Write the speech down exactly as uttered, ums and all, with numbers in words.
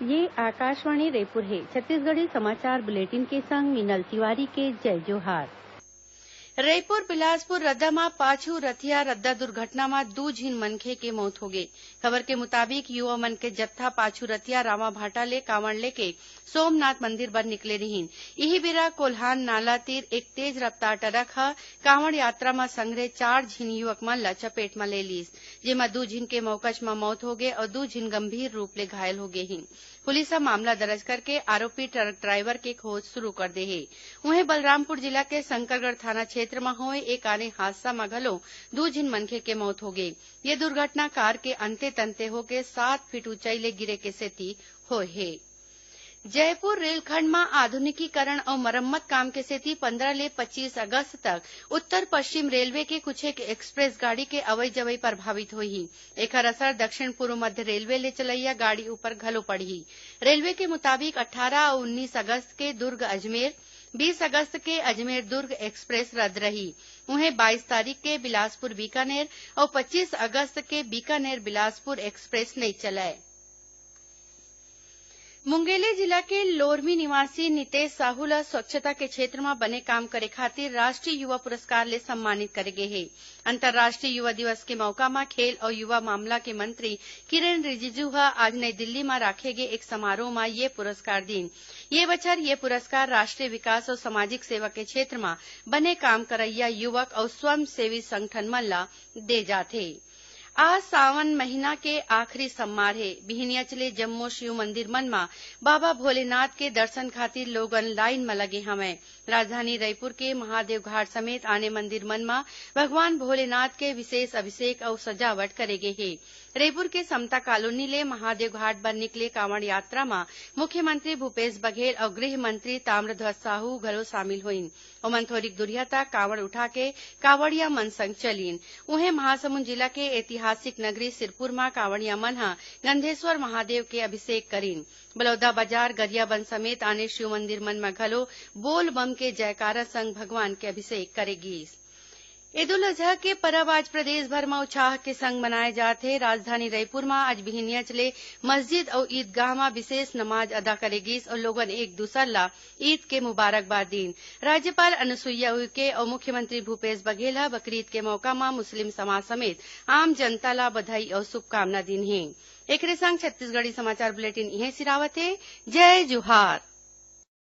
ये आकाशवाणी रायपुर हे। छत्तीसगढ़ी समाचार बुलेटिन के संग मीनल तिवारी के जय जोहार। रायपुर बिलासपुर रद्दा म पाछू रथिया रद्दा दुर्घटना म दू झिन मनखे के मौत होगे। खबर के मुताबिक, युवा मन के जत्था पाछू रथिया रामाभाटा ले कांवड़ लेके सोमनाथ मंदिर बर निकले रिहिन। इही बेरा कोल्हान नाला तीर एक तेज रफ्तार ट्रक ह कांवड़ यात्रा म संघरे चार झिन युवक मन ल चपेट म ले लीस, जेमा दू झिन के मौकच म मौत होगे अउ दू झिन गंभीर रूप ले घायल होगे हिन। पुलिस ह मामला दर्ज करके आरोपी ट्रक ड्राइवर के खोज शुरू कर दे हे। उहें, बलरामपुर जिला के शंकरगढ़ थाना क्षेत्र म होए एक आने हादसा म घलो दू झिन मनखे के मौत होगे। ये दुर्घटना कार के अंते-तंते होके सात फीट ऊंचाई ले गिरे के सेती होए हे। जयपुर रेलखंड म आधुनिकीकरण अउ मरम्मत काम के सेती पंद्रह ले पच्चीस अगस्त तक उत्तर पश्चिम रेलवे के कुछ एक एक्सप्रेस गाड़ी के अवई-जवई प्रभावित होही। एखर असर दक्षिण पूर्व मध्य रेलवे ले चलइया गाड़ी ऊपर घलो पड़ही। रेलवे के मुताबिक, अट्ठारह अउ उन्नीस अगस्त के दुर्ग अजमेर, बीस अगस्त के अजमेर दुर्ग एक्सप्रेस रद्द रही। उहें, बाईस तारीख के बिलासपुर बीकानेर अउ पच्चीस अगस्त के बीकानेर बिलासपुर एक्सप्रेस नइ चलय। मुंगेली जिला के लोरमी निवासी नितेश साहू ल स्वच्छता के क्षेत्र म बने काम करे खातिर राष्ट्रीय युवा पुरस्कार ले सम्मानित करे गे हे। अंतर्राष्ट्रीय युवा दिवस के मौका म खेल अउ युवा मामला के मंत्री किरेन रिजिजू ह आज नई दिल्ली म राखे गे एक समारोह म ये पुरस्कार दीन। ये बछर ये पुरस्कार राष्ट्रीय विकास अउ सामाजिक सेवा के क्षेत्र म बने काम करइया युवक अउ स्वयंसेवी संगठन मन ल दे जाथे। आज सावन महीना के आखिरी सम्मार हे। बिहनियाच ले जम्मो शिव मंदिर मन म बाबा भोलेनाथ के दर्शन खातिर लोगन लाइन म लगे हवंय। राजधानी रईपुर के महादेव घाट समेत आने मंदिर मन म भगवान भोलेनाथ के विशेष अभिषेक अउ सजावट करे गे हे। रईपुर के समता कॉलोनी ले महादेव घाट बर निकले कांवड़ यात्रा म मुख्यमंत्री भूपेश बघेल अउ गृह मंत्री ताम्रध्वज साहू घलो शामिल होइन। ओमन थोरिक दुरिहा तक कांवड़ उठाके कांवड़िया मन संग चलिन। उहें, महासमुंद जिला के ऐतिहासिक नगरी सिरपुर म कांवड़िया मन ह गंधेश्वर महादेव के अभिषेक करिन। बलौदा बाजार, गरियाबंद समेत आने शिव मंदिर मन म घलो बोल बम के जयकारा संग भगवान के अभिषेक करे गीस। ईद उल अजहा के परब आज प्रदेश भर म उछाह के संग मनाए जात हे। राजधानी रईपुर म आज बिहनियाच ले मस्जिद अउ ईदगाह म विशेष नमाज अदा करे गीस अउ लोगन एक दूसर ल ईद के मुबारकबाद दीन। राज्यपाल अनुसुईया उइके अउ मुख्यमंत्री भूपेश बघेल ह बकरीद के मौका म मुस्लिम समाज समेत आम जनता ल बधाई अउ शुभकामना दीन हे। एकरे संग छत्तीसगढ़ी समाचार बुलेटिन इहें सिरावत हे। जय जोहार।